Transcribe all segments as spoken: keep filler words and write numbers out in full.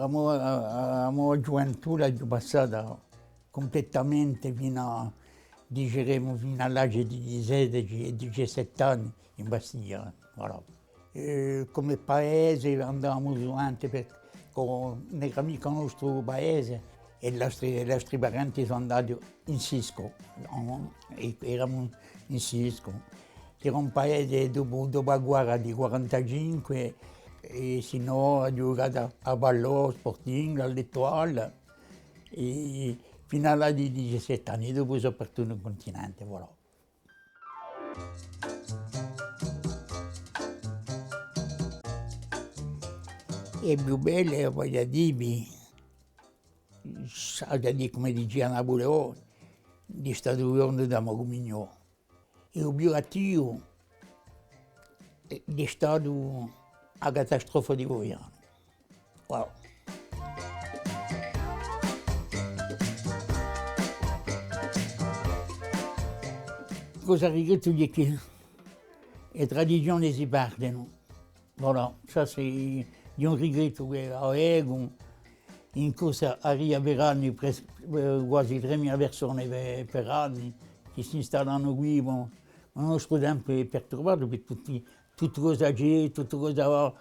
A mo, a, a, a mo ghjuventù l'aghju passata cumpletamente finu à, diceremu, finu à l'agiu di sedeci è diciassette anni in Bastia, voilà. Eh, cum'è paese andavamu suvente per, cù, ne, amicu nostru paese, è l'altri, l'altri parenti sò andati in Siscu, nò? È eramu in Siscu, chì era un paese dopu, dopu a guerra di quarantacinque, è sinnò aghju ghjucatu à, à pallò, Sporting, à l'Étoile, è finu à l'età di diciassette anni, dopu sò partutu in cuntinente, voilà. È più belle, vogliu dì, aghju da dì, cum'è dicia Napuleone, hè statu u ghjornu d'amicu miu. È u più cattivu hè, hè statu a catastrofa di Fogliani. Voilà. Cosa rigrettu hè chì e tradizione si perdenu. Voilà, ciò hè, hè un rigrettu chì aghju, in corsa aria per anni, pres-, eh, guasi tremila persone per, per anni, chì s'installanu quì, ma, ma u nostru tempu hè perturbatu per tutti, tuttu cosa ci hè, tuttu cosa và,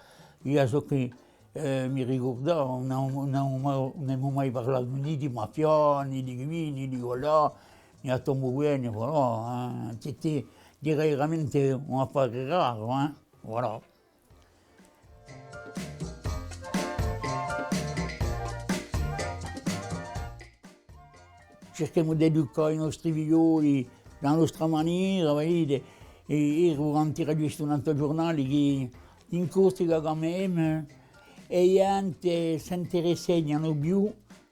eiu sò chì, eh, mi ricordu, ùn, ùn, ùn avemu mai parlatu nè di mafia, nè di quì, nè di quallà, nè à tombu quì, nè quallà, eh. Hè, hè, hè veramente un affare raru, eh. Voilà. Circhemu d'educà i nostri figlioli, à a nostra manera, vidite, è, è eiu quandu aghju vistu un altru ghjurnale chì in Corsica quand même, eh, a ghjente s'interessa più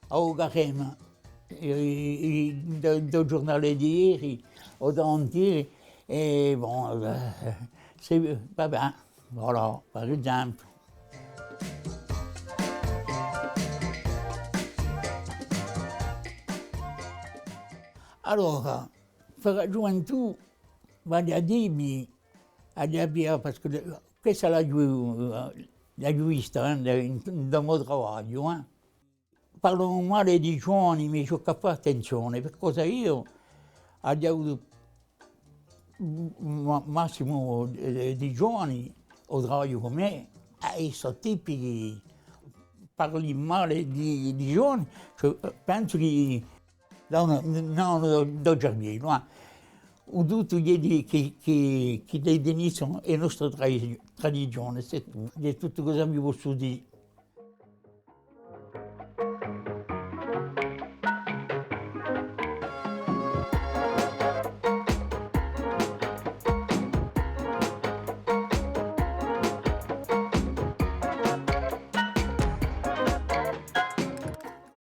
à u carême. I, i, i, di, di u ghjurnale d'eri o d'avanzeri, è bon, eh, sì, va bè, voilà, per esempiu. Allora, per a ghjuventù, vogliu dì, aghju da piglià, perchè questa l'aghju, l'aghju vista, eh, in, in u mo travagliu, eh. Parlanu male di i ghjovani, mi tocca à fà attenzione, perchè eiu aghju avutu ma-, massimu, eh, di ghjovani, u travagliu cù mè, è sò tipichi, parli male di, di i ghjovani, cioè, pensu chì, nò, nò, nò, nò, cervellu, eh. U tuttu hè di, chì, chì, chì di, di iniziu hè nostra tradi-, tradizione, hè tuttu cosa vi possu dì.